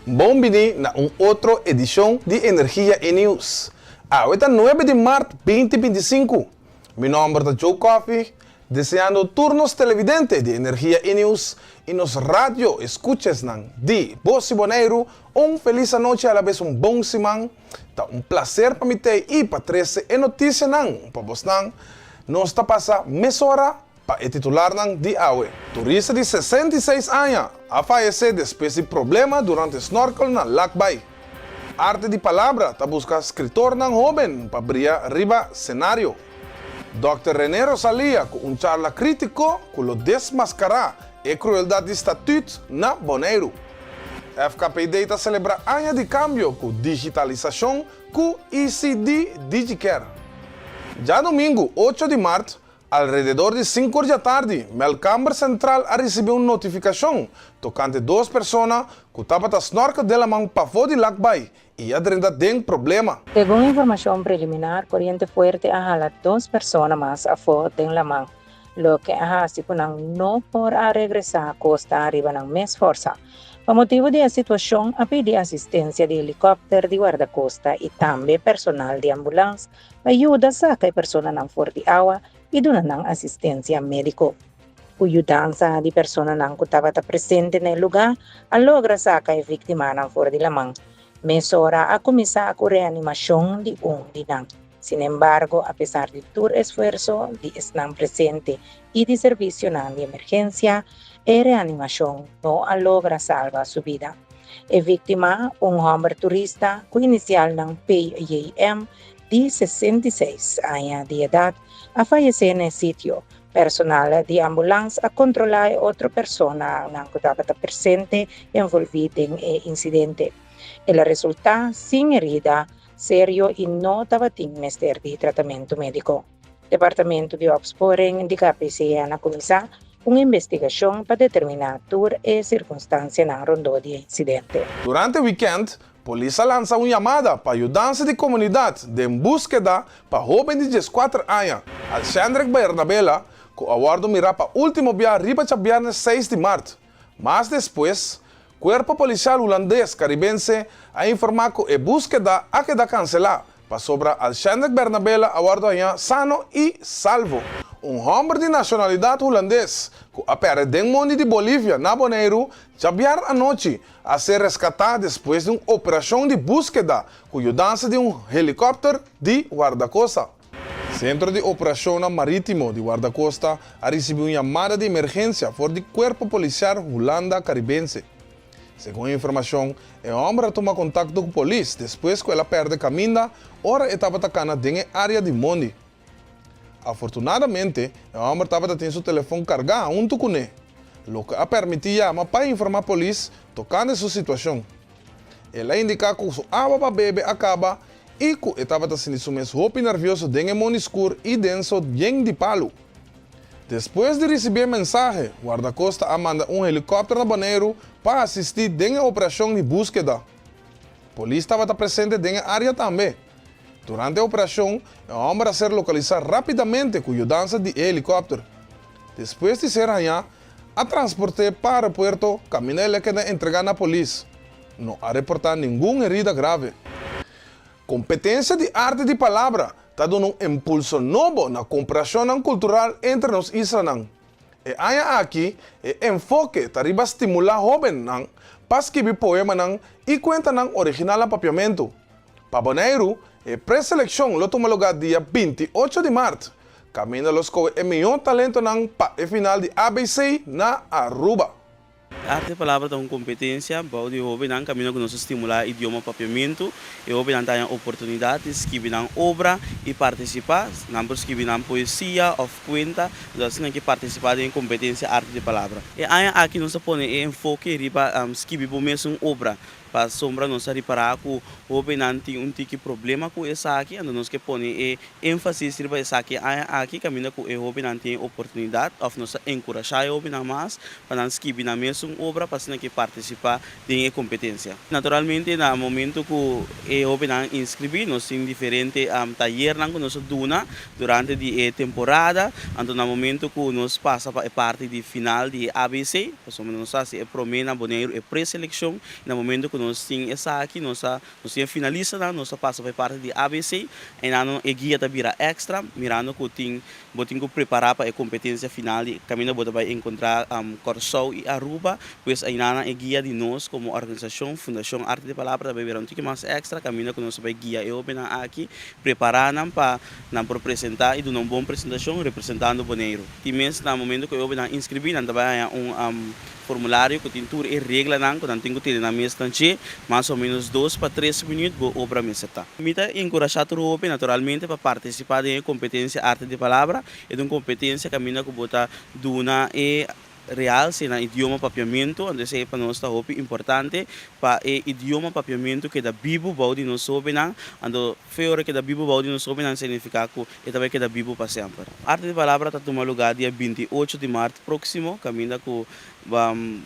Bon bini na un otro edishon di Energia e News. Awe ta 9 di mart 2025. Mi nòmber ta Joe Coffee, deseando tur nos televidente di Energia e News i nos radio eskuchesnan di Bos di Boneiru un felis anochi, alabes un bon siman. Ta un plaser pa mi t'ei i pa trese e notisianan pa bosnan. Nos ta pasa mesora pa e titularnan di awe. Turista di 66 aña a fayesé despues di problema durante snorkel na Lac Bay. Arte di Palabra ta buska skritornan hóben pa bria riba senario. Dòkter René Rosalia ku un charla krítiko ku lo desmaskará e krueldat di statüt na Boneiru. FKPD ta selebrá aña di kambio ku digitalisashon ku ECD DigiCare. Djadumingu 8 di mart, alrededor di 5 or di atardi, Meldkamber Sentral a risibí un notifikashon tokante dos persona ku tabata snorkel den laman pafó di Lac Bay i a drenta den problema. Segun informashon preliminar, koriente fuerte a hala dos persona mas afó den laman, loke a hasi ku nan no por a regresá kosta riba nan mes forsa. Pa motibu di e situashon a pidi asistensia di helikòpter di Wardakosta i tambe personal di ambulans pa yuda saka e personanan for di awa i duna nan asistensia médiko. Ku yudansa di personanan ku tabata presente na e lugá, a logra saka e víktimanan for di laman. Mesora a kuminsá ku reanimashon di un di nan. Sinembargo, apesar di tur esfuerso di esnan presente i di servisionan di emergensia, e reanimashon no a logra salba su bida. E víktima, un hòmber turista ku inisialnan PJM di 66 aña di edat, a fayesé na e sitio. Personal di ambulans a kontrolá e otro personanan ku tabata presente envolví den e insidente. El a resultá sin herida serio i no tabatin mester di tratamentu médiko. Departamento di Opsporing di KPCN a kuminsá un investigashon pa determiná tur e sirkunstansianan rondó di e insidente. Durante wikènt, polis a lansa un yamada pa yudansa di komunidat den búskeda pa hóben di 14 aña, Alshendrik Bernabela, ku a wòrdu mirá pa último bia riba djabièrnè 6 di mart. Mas despues, Kuerpo Polisial Hulandes Karibense a informá ku e búskeda a keda kanselá pasobra Alshendrik Bernabela a wòrdu hañá sano i salvo. Un hòmber di nashonalidat hulandes ku a pèrdè den mondi di Bolivia na Boneiru djabièrnè anochi a ser reskatá despues di un operashon di búskeda ku yudansa di un helikòpter di Wardakosta. Sentro di Operashonnan Marítimo di Wardakosta a risibí un yamada di emergensia for di Kuerpo Polisial Hulanda Karibense. Segun e informashon, e hòmber a tuma kontakto ku polis despues ku el a pèrdè kaminda ora e tabata kana den e área di mondi. Afortunadamente, e hòmber tabata tin su telefon kargá huntu kuné, loke a permití yama pa informá polis tokante su situashon. El a indiká ku su awa pa bebe a kaba i ku e tabata sinti su mes hopi nervioso den e mondi skur i denso yen di palu. Despues di risibí e mensahe, Wardakosta a manda un helikòpter na Boneiru pa asistí den e operashon di búskeda. Polis tabata presente den e área tambe. Durante e operashon, e hòmber a ser lokalisá rápidamente ku yudansa di e helikòpter. Despues di ser hañá, a transport'é pa aeropuerto kaminda el a keda entregá na polis. No a reportá ningun herida grave. Kompetensia di Arte di Palabra ta duna un impulso nobo na komperashonnan kultural entre nos islanan. E aña aki e enfoke ta riba stimulá hóbennan pa skibi poemanan i kuentanan original na papiamentu. Pa Boneiru, e preselekshon lo tuma lugá dia 28 di mart, kaminda lo skohe e mihó talentonan pa e final di ABC na Aruba. Arte di Palabra ta un kompetensia bou di hóbennan kaminda ku nos ta stimulá idioma papiamentu. E hóbennan ta haña oportunidat di skibi nan obra i partisipá. Nan por skibi nan poesia òf kuenta. Entonces asina nan ke partisipá den e kompetensia Arte di Palabra. E aña aki nos ta pone e enfoke riba skibi bo mesun obra. Pasobra nos a ripará ku hóbennan tin un tiki problema ku esaki, anto nos ke pone e énfasis riba esaki e aña aki kaminda ku e hóbennan tin e oportunidat òf nos ta enkurashá e hóbennan mas pa nan skibi nan mesun obra pa asina ke partisipá den e kompetensia. Naturalmente na momento ku e hóbennan inskribí nos tin diferente tayernan ku nos ta duna durante di e temporada, anto na momento ku nos pasa pa e parti di final di e ABC, pasobra nos ta hasi e promé na Boneiru e preselekshon, na momento ku nos. nos tin esaki nos ta nos tin e finalistanan, nos ta pasa pa e parti di ABC, einan e guia ta bira extra, mirando ku tin bo tin ku prepará pa e kompetensia final di kaminda bo ta bai enkontrá Kòrsou i Aruba, pues einan e guia di nos komo organisashon Fundashon Arte di Palabra ta bai bira un tiki mas extra kaminda ku nos ta bai guia e hóbennan aki, prepará nan pa nan por presentá i duna un bon presentashon representando Boneiru. Tin mes na momento ku e hóbennan inskribí nan ta bai haña un Formulario ku tin tur e reglanan ku nan tin ku tene nan mes nan dje, mas o menos dos pa tres minuut bo obra mester ta. Mi ta enkurashá tur hopi naturalmente pa partisipá den e kompetensia Arte di Palabra. E ta un kompetensia kaminda ku bo ta duna e realse na idioma papiamentu, anto esei pa nos ta hopi importante pa e idioma papiamentu keda bibu bou di nos hobennan, anto fe ora keda bibu bou di nos hobennan signifiká ku E ta bai keda bibu pa semper. Arte di Palabra ta tuma lugá dia 28 di mart próksimo, kaminda ku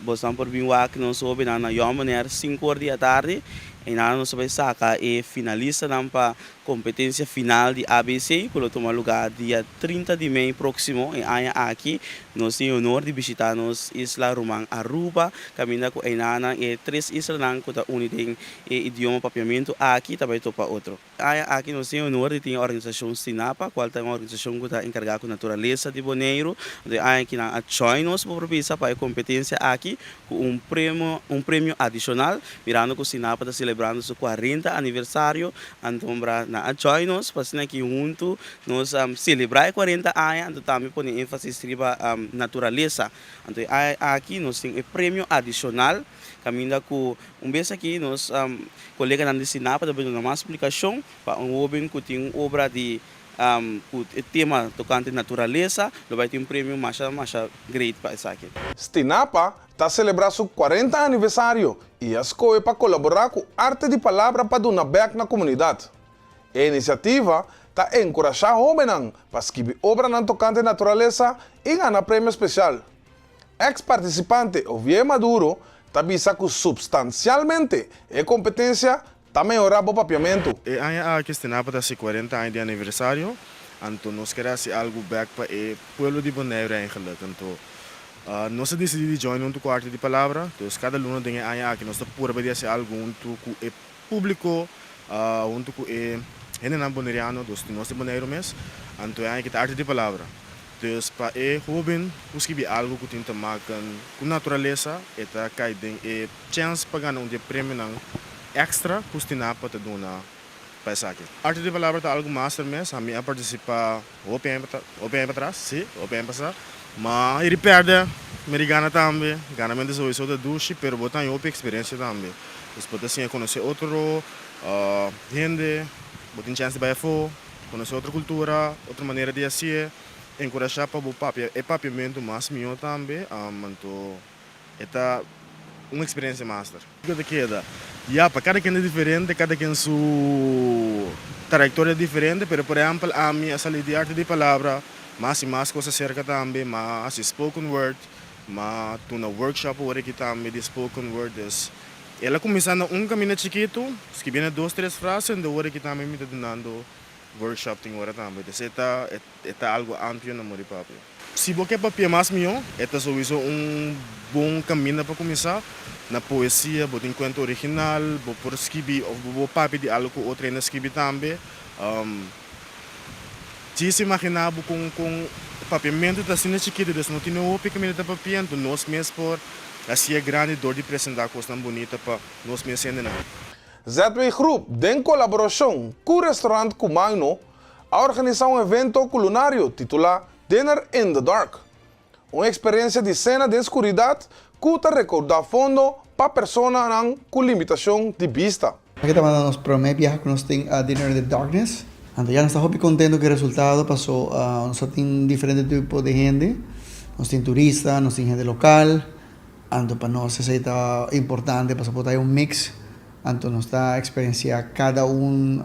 bosnan por bin wak nos hóbennan na Yòmmener 5 or di atardi. Einan nos ta bai saka e finalistanan pa kompetensia final di ABC ku lo tuma lugá dia 30 di mei próksimo. E aña aki nos tin e honor di bishitá nos isla ruman Aruba, kaminda ku einanan e tres islanan ku ta uni den e idioma papiamentu aki ta bai topa otro. Aña aki nos tin e honor di tin e organisashon Stinapa, kual ta un organisashon ku ta enkargá ku naturalesa di Boneiru. Anto e aña aki nan a join nos bo por bisa pa e kompetensia aki ku un premo un premio adishonal, mirando ku Stinapa ta selebrando su 40 aniversario. Anto bra nan a join nos pa asina aki huntu nos selebrá e 40 aña anto tambe pone énfasis riba naturalesa. Anto e aña aki nos tin e premio adishonal. Kaminda ku un bes aki nos koleganan di Stinapa ta bini duna mas splikashon pa un hoben ku tin un obra di ku e tema tokante naturalesa lo bai tin un premio masha masha great pa esaki. Stinapa ta selebrá su 40 aniversario i a skohe pa kolaborá ku Arte di Palabra pa duna bèk na komunidat. E inisiativa ta enkurashá hóbennan pa skibi obranan tokante naturalesa i gana premio spesial. Ex partisipante Ovier Maduro ta bisa ku supstansialmente e kompetensia ta mehorá bo papiamentu. E aña aki Stinapa ta hasi 40 aña di aniversario, anto nos ker hasi algu bek pa e pueblo di Boneiru eigenlijk. Anto nos a disidí di join huntu ku Arte di Palabra, dus kada luna den e aña aki nos ta purba di hasi algu huntu ku e públiko, huntu ku e hendenan boneriano, dus di nos di Boneiru mes. Anto e aña aki ta Arte di Palabra. Dus pa e hóben ku skibi algu ku tin ta maken ku naturalesa, e ta kai den e chèns pa gana un di e premionan èkstra ku Stinapa ta duna pa esaki. Arte di Palabra ta algu master mes, ami a partisipá hopi aña hopi aña patras, sí, hopi aña pasá, ma i di pèrdè mi di gana tambe, ganamentu souiso ta dushi, pero bo ta haña hopi eksperensia tambe, dus bo ta siña konosé otro hende, bo tin chèns di bai afó. Konosé otro kultura, otro manera di hasié, enkurashá pa bo papia e papiamentu mas mihó tambe, anto e ta un eksperensia master. Kiko ta keda? Ya, pa kada ken ta diferente, kada ken su trayektoria diferente, pero por ehèmpel ami a sali di Arte di Palabra, mas i mas kos aserka tambe, m'a hasi spoken word, m'a tuna workshop awor aki tambe di spoken word, dus El a kuminsá na un kaminda chikitu, skibiendo dos tres frase, en de ora ki tambe mi ta dunando workshop tin ora tambe. Des e ta e ta algu amplio na mori papia. Si bo ke papia mas mihó, e ta souiso un bon kaminda pa kuminsá. Na poesia bo tin kuento original, bo por skibi òf bo por papia di algu ku otro hende a skibi tambe. Djis imaginá bo kon kon papiamentu ta asina chikitu, des no tin hopi kaminda ta papia, anto nos mes por hasié grandi dor di presentá kosnan bunita pa nos mes hendenan. ZW Groep den kolaborashon ku Restaurant Kumagno a organisá un evento kulunario titulá Dinner in the Dark. Un eksperensia di sena den skuridat ku ta rekoudá fondo pa personanan ku limitashon di bista. Aki tabata nos promé biaha ku nos tin Dinner in the Darkness. Anto ya nos ta hopi kontento ku e resultado paso nos ta tin diferente tipo di hende. Nos tin turista, nos tin hende lokal. Anto pa nos esei ta importante pasobra por ta hay un mix. Anto nos ta eksperensiá kada un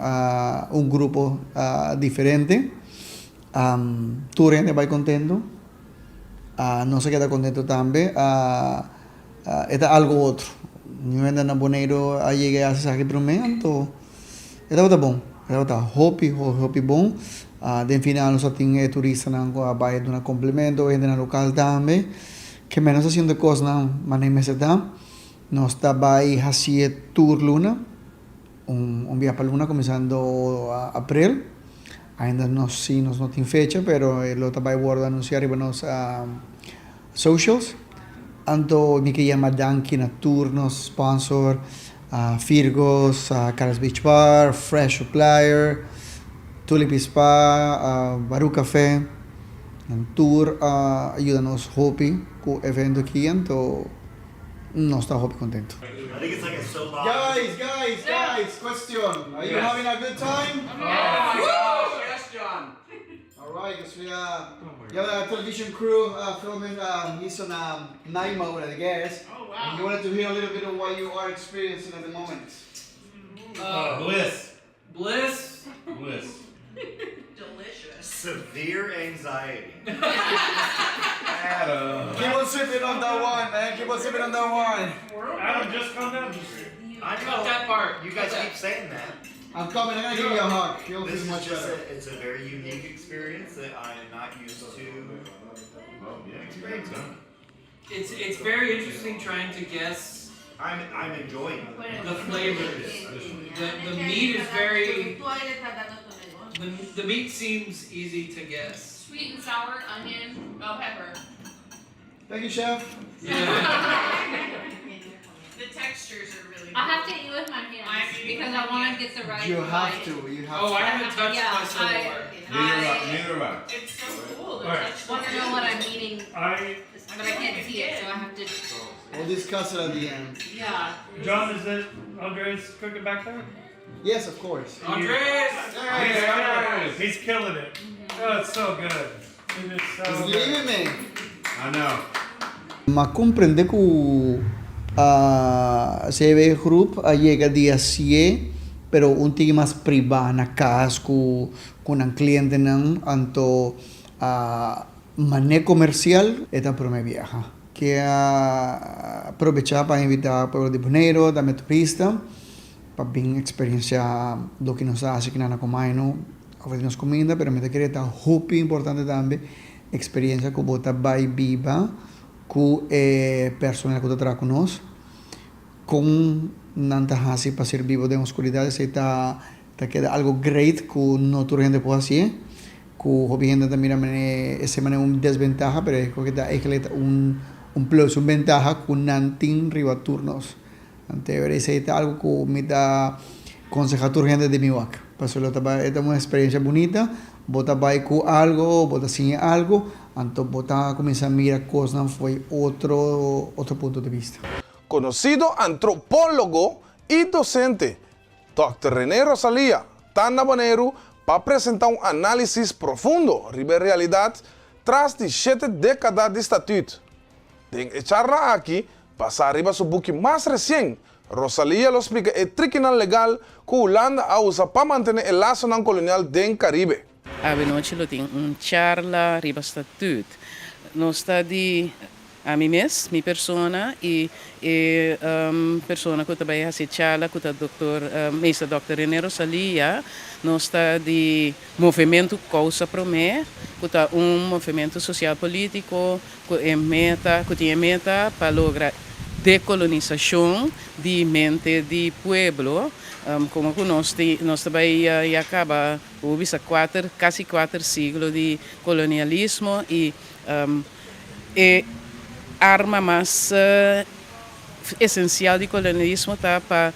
un grupo diferente. Tur hende bai contento. Nos a keda contento tambe. E ta algo otro. Niun hende na Boneiru a yega e hasi esaki prome, anto e tabata bon. E tabata hopi, hopi, hopi bon. Den final nos a tin e turistanan ku a bai duna complimento, e hendenan lokal tambe. Ke menos a sinti kosnan manera mester ta. Nos ta bai hasié tur luna, un un bia pa luna kuminsando aprel. Ainda nos si nos no tin fecha pero e lo ta bai wòrdu anunsiá riba nos socials. Anto mi ke yama danki na tur nos sponsor, Firgos, Carlos Beach Bar, Fresh Supplier, Tulip Spa, Baru Cafe. Nan tur a yuda nos hopi ku evento aki anto nos ta hopi contento. Guys, guys, guys, question. Are you having a good time? Yes, John. All right, because we we have a television crew filming. He's on night mode, I guess. Oh, wow. And you wanted to hear a little bit of what you are experiencing at the moment. Bliss. Bliss. Bliss. Delicious. Severe anxiety. Adam. Keep on sipping on that wine, man. Keep on sipping on that wine. Adam, just come down. I Cut know. that part. You guys Cut keep saying that. I'm coming. I'm gonna give you a hug. You'll This feel is much just better. a, it's a very unique experience that I am not used to Well, yeah. experiencing. that. It's very interesting trying to guess I'm enjoying it. the flavors. The meat is very the meat seems easy to guess. Sweet and sour, onion, bell pepper. Thank you, chef. Yeah. The textures are really. I have to eat with my hands I'm eating because with I my want to get the right. You have bite. to. You have Oh, I to. haven't touched Yeah, my silverware. Neither have I. Neither have I. It's so cool to All right. touch. Want to know what I'm eating, I, but I can't see it, so I have to. We'll discuss it at the end. Yeah. John, is it Andres cooking back there? Yes, of course. Andres. He's, killing it. He's killing it. Oh, it's so good. It is so He's good. leaving me. I know. M'a komprendé ku CB Group a yega di hasié pero un tiki mas privá na kas ku ku nan klientenan anto mané komersial e ta promé biaha. Ke a probechá pa invitá pueblo di Boneiru tambe turista pa bin eksperensiá loke nos ta hasi kinan na Komainu òf di nos kuminda pero mi ta kere ta hopi importante tambe eksperensia ku bo ta bai biba ku e personal ku ta traha ku nos, kon nan ta hasi pa sirbi bo den oskuridat, esei ta ta keda algu great ku no tur hende por hasié, ku hopi hende ta mira manera esei manera un desbentaha, pero e koke ta eigentlik ta un un plus, un bentaha ku nan tin riba tur nos. Anto esei ta algu ku mi ta konsehá tur hende di mi wak, pasobra lo ta bai e ta un eksperensia bunita, bo ta bai ku algu, bo ta siña algu, Anto bo ta kuminsá mira kosnan fo'i otro otro punto di bista. Konosido antropólogo i dosente, Dòkter René Rosalia ta na Boneiru pa presentá un análisis profundo riba e realidat tras di shete dékada di Statüt. Den e charla aki, basá riba su buki mas resien, Rosalia lo splika e trikinan legal ku Hulanda a usa pa mantené e lasonan kolonial den Karibe. Awenochi lo tin un charla riba Statuut. Nos ta di ami mes, mi persona y e persona cu ta bay haci e charla cu ta Doctor Meester Doctor Rene Rosalia. Nos ta di Movemento Causa Prome cu ta un movemento social politico cu e meta cu tin e meta pa logra decolonisacion di mente di pueblo. Como cu nos nos ta bay ya caba Bo bisa kuater, kasi kuater siglo di kolonialismo i e arma mas esensial di kolonialismo ta pa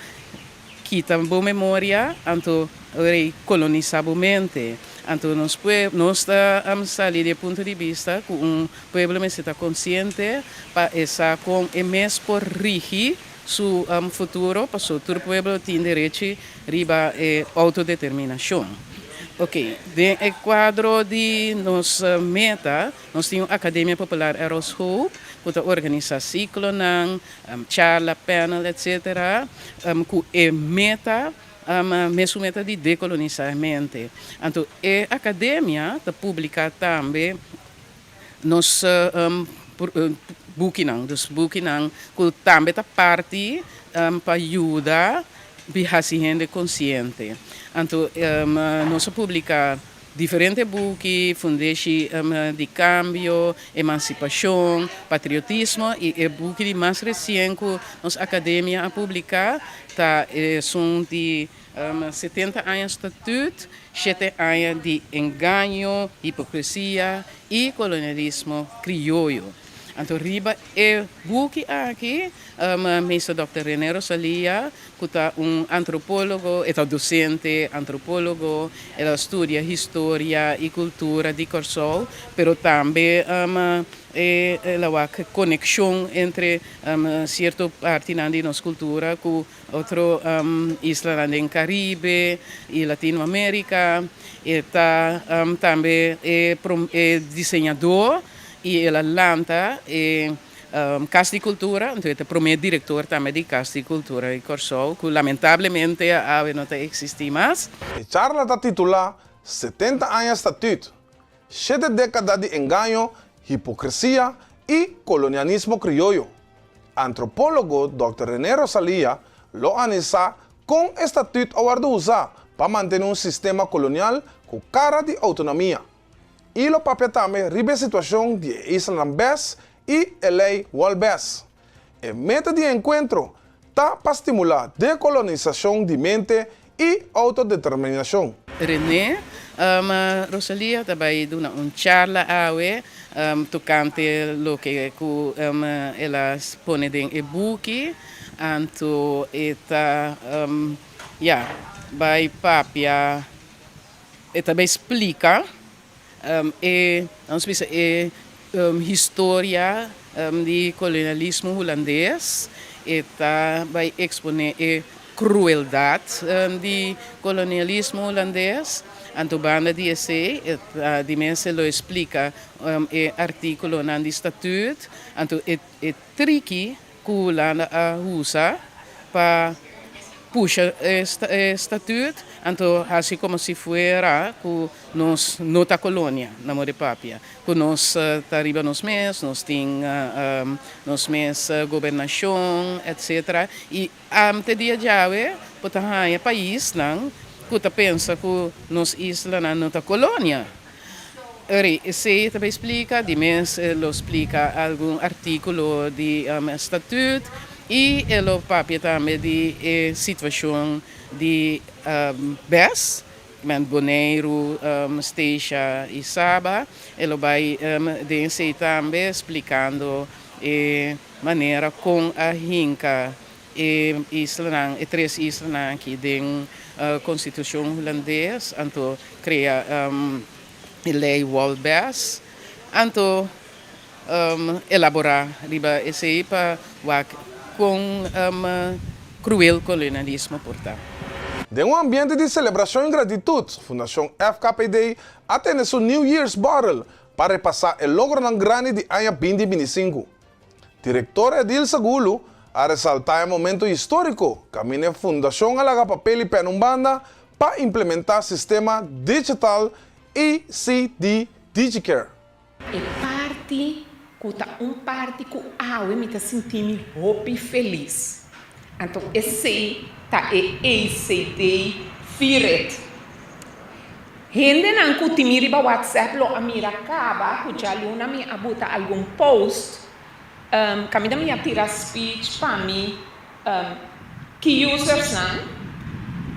kita bo memoria anto rei kolonisá bo mente. Anto nos pue nos ta sali di e punto di bista ku un pueblo mester ta konsiente pa e sa kon e mes por rigi su futuro paso tur pueblo tin derechi riba e outodeterminashon. Ok, den e kuadro di nos meta nos tin un Akademia Popular Eros Hope ku ta organisá siklonan, charla, panel etc. Ku e meta, mesun meta di dekolonisá e mente. Anto e akademia ta publiká tambe nos bukinan, dus bukinan ku tambe ta parti pa yuda bi hasi hende konsiente. Anto nos a publiká Diferente buki, Fundeshi di Kambio, Emansipashon, Patriotismo i e buki di mas resien ku nos akademia a publiká ta esun di 70 aña Statut, shete aña di engaño, hipokresia i kolonialismo krioyo. Anto riba e buki aki Meester Dòkter René Rosalia ku ta un antropólogo, e ta dosente, antropólogo, el a studia historia i kultura di Kòrsou, pero tambe el a wak konekshon entre sierto partinan di nos kultura ku otro islanan den Karibe i Latinoamérika. E ta tambe e diseñadó i el a lanta e Kas di Kultura, anto e ta promé direktor tambe di Kas di Kultura di Kòrsou, ku lamentablemente awe no ta eksistí mas. E charla ta titulá 70 aña Statüt, shete dékada di engaño, hipokresia i kolonianismo krioyo. Antropólogo Dòkter René Rosalia lo analisá kon e statüt a wòrdu usá pa mantené un sistema kolonial ku kara di outonomia. I lo papia tambe riba e situashon di e islanan bes i e lei wòl bes. E meta di e enkuentro ta pa stimulá dekolonisashon di mente i outodeterminashon. René, Rosalia ta bai duna un charla awe tokante loke ku el a pone den e buki. Anto e ta, ya, bai papia. E ta bay splica e, vamos bisa, e historia di kolonialismo hulandes. E ta bay expone e crueldad di kolonialismo hulandes. Anto banda di esey e ta di mes e lo splica e articulonan di statuut. Anto e triki ku Hulanda a usa pa pusha e statuut, anto hasi komo si fuera ku nos no ta kolonia, na modo di papia, ku nos ta riba nos mes, nos tin nos mes gobernashon, etcetera. I te dia djawe bo ta haña paisnan ku ta pensa ku nos islanan no ta kolonia. Eri, esey ta bay splica, di mes e lo splica algun articulo di statuut y e lo papia tambe di e situacion di bes, men Boneiru, Statia y Saba. E lo bay den esey tambe splicando e manera con a hinca E islanan, e tres islanan aki den Konstitushon Hulandes, anto krea e lei Wolbes, anto elaborá riba esei pa wak kon kruel kolonialismo por ta. Den un ambiente di selebrashon i gratitut, Fundashon FKPD a tene su New Year's Borrel pa repasá e logronan grandi di aña 2025. Direktor Edilsa Gulu a resaltá e momento históriko kaminda e fundashon a laga papel i pèn un banda pa implementá sistema digital ECD DigiCare. E parti ku ta un parti ku awe mi ta sinti mi hopi felis. Anto esei ta e ECD Vier it. Hendenan ku tin mi riba WhatsApp lo a mira kaba ku djaluna mi a buta algun post kaminda mi a tira speech pa mi key usersnan.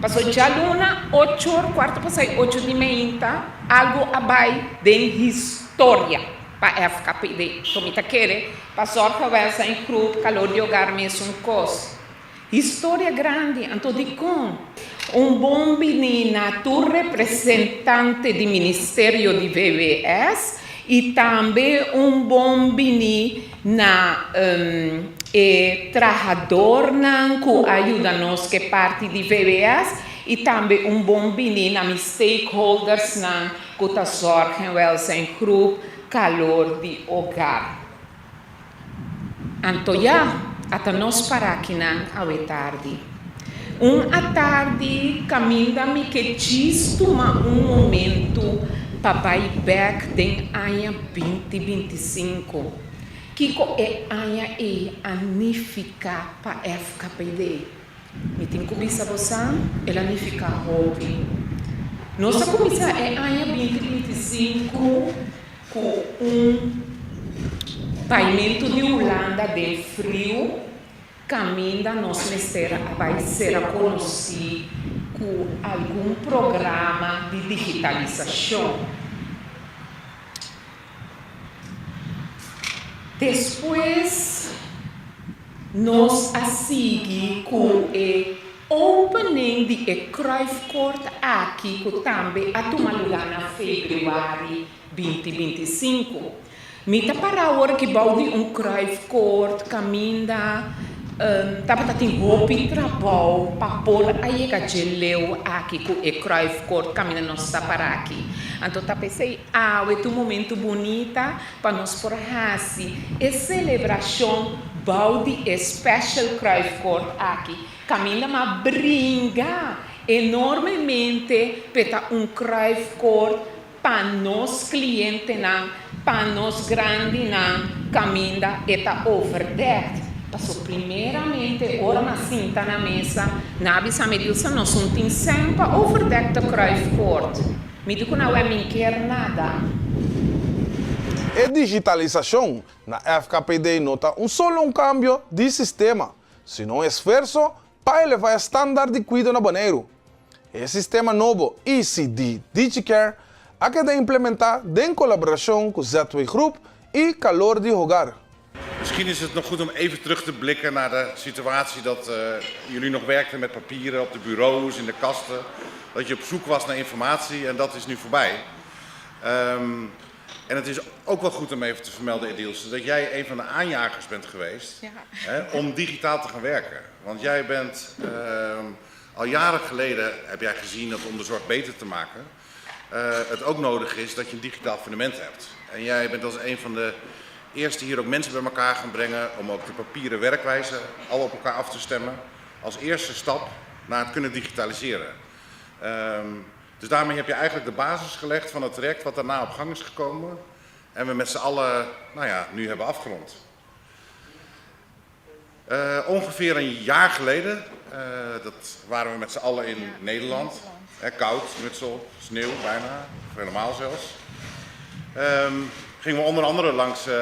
Paso djaluna ocho or kuarto pasai ocho di meinta algu a bai den historia pa FKPD. So mi ta kere pa Zorg en Welzijn Groep Calor di Hogar mesun kos. Historia grandi, anto dikon? Un bon bini na tur representante di Ministerio di VWS i tambe un bon bini na e trahadornan ku a yuda nos ku e parti di VWS i tambe un bon bini na mi stakeholdersnan ku ta Zorg en Welzijn Groep Calor di Hogar. Anto ya, ata nos para akinan awe tardi. Un atardi kaminda mi ke djis tuma un momentu pa bai bèk den aña 2025. Kiko e aña ei a nifiká pa FKPD? Mi tin ku bisa bosan, el a nifiká hopi. Nos a kuminsá e aña 2025 ku un baimentu di Hulanda den friu kaminda nos mester a bai sera konosí ku algun programa di digitalisashon. Despues nos a sigui ku e opening di e Cruyff Court aki ku tambe a tuma lugá na febrüari 2025. Mi ta para awor aki bou di un Cruyff Court kaminda tabata tin hopi trabou pa por a yega dje leu aki ku e Cruyff Court kaminda nos ta para aki. Anto ta p'esei Awe ta un momento bunita pa nos por hasi e selebrashon bou di e special Cruyff Court aki. Kaminda m'a bringa enormemente p'e ta un Cruyff Court pa nos klientenan, pa nos grandinan kaminda e ta overdekt. Paso primeramente ora m'a sinta na mesa, nan a bisa mi, Dilsa, nos un tin sèn pa overdekte Cruyff Court. Mi di ku na wè min kier nada. E digitalisashon na FKPD no ta un solo un kambio di sistema, sino un esfuerso pa elevá e standaard di kuido na Boneiru. E sistema nobo ECD DigiCare a keda implementá den kolaborashon ku ZW Groep i Calor di Hogar. Misschien is het nog goed om even terug te blikken naar de situatie dat uh, jullie nog werkten met papieren op de bureaus, in de kasten. Dat je op zoek was naar informatie en dat is nu voorbij. Um, en het is ook wel goed om even te vermelden, Edilse, dat jij een van de aanjagers bent geweest ja. hè, om digitaal te gaan werken. Want jij bent uh, al jaren geleden, heb jij gezien dat om de zorg beter te maken, uh, het ook nodig is dat je een digitaal fundament hebt. En jij bent als een van de eerste hier ook mensen bij elkaar gaan brengen om ook de papieren werkwijze al op elkaar af te stemmen. Als eerste stap naar het kunnen digitaliseren. Um, dus daarmee heb je eigenlijk de basis gelegd van het traject wat daarna op gang is gekomen. En we met z'n allen, nou ja, nu hebben afgerond. Uh, ongeveer een jaar geleden, uh, dat waren we met z'n allen in ja, Nederland. Hè, koud, muts op, sneeuw bijna, of helemaal zelfs. Um, gingen we onder andere langs, uh,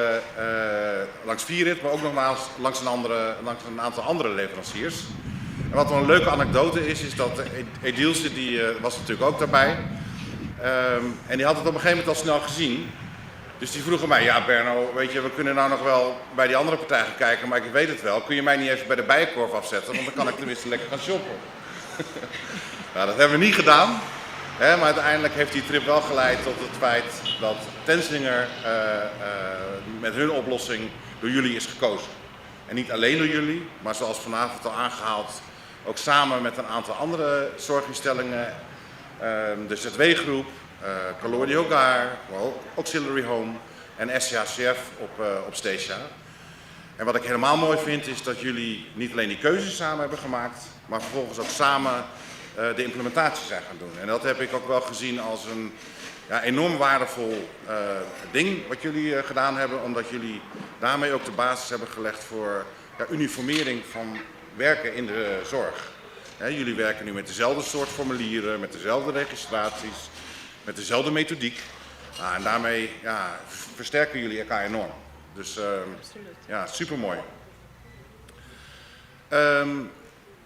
langs Vierit, maar ook nog langs, langs, een andere, langs een aantal andere leveranciers. En wat wel een leuke anekdote is, is dat Edilse, die was natuurlijk ook daarbij. Um, en die had het op een gegeven moment al snel gezien. Dus die vroegen mij, ja Berno, weet je, we kunnen nou nog wel bij die andere partij gaan kijken, maar ik weet het wel. Kun je mij niet even bij de Bijenkorf afzetten, want dan kan ik tenminste lekker gaan shoppen. nou, dat hebben we niet gedaan. Hè, maar uiteindelijk heeft die trip wel geleid tot het feit dat Tenzinger uh, uh, met hun oplossing door jullie is gekozen. En niet alleen door jullie, maar zoals vanavond al aangehaald, ook samen met een aantal andere zorginstellingen, uh, de ZW-groep, Calor di Hogar, Auxiliary Home en SCHCF op, op Statia. En wat ik helemaal mooi vind is dat jullie niet alleen die keuze samen hebben gemaakt, maar vervolgens ook samen uh, de implementatie zijn gaan doen. En dat heb ik ook wel gezien als een ja, enorm waardevol uh, ding wat jullie uh, gedaan hebben, omdat jullie daarmee ook de basis hebben gelegd voor ja, uniformering van werken in de zorg. He, jullie werken nu met dezelfde soort formulieren, met dezelfde registraties, met dezelfde methodiek. Nou, en daarmee ja, versterken jullie elkaar enorm. Dus uh, ja, supermooi. Um,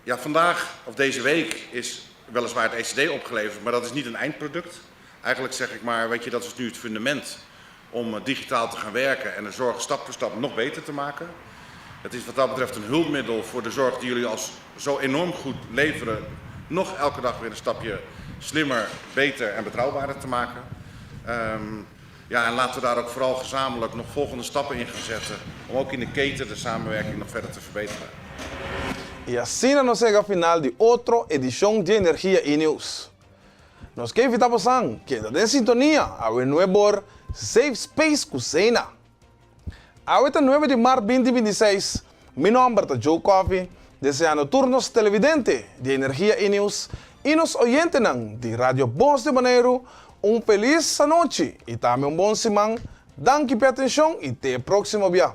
ja, vandaag of deze week is weliswaar het ECD opgeleverd, maar dat is niet een eindproduct. Eigenlijk zeg ik maar, weet je, dat is nu het fundament om digitaal te gaan werken en de zorg stap voor stap nog beter te maken. Het is wat dat betreft een hulpmiddel voor de zorg die jullie als zo enorm goed leveren, nog elke dag weer een stapje slimmer, beter en betrouwbaarder te maken. Um, ja, en laten we daar ook vooral gezamenlijk nog volgende stappen in gaan zetten om ook in de keten de samenwerking nog verder te verbeteren. I asina nos a yega final di otro edishon di Energia E Nieuws. Nos ke invitá bosan keda den sintonia awe nuebor Safe Space ku Zena. Awe ta nuebe di mart 2026, mi nomber ta Joe Coffie, deseando tur nos televidente di Energia E Nieuws i nos oyentenan di Radio Bos di Boneiru un felis anochi i tambe un bon siman. Danki p'e atenshon i te e próksimo bia.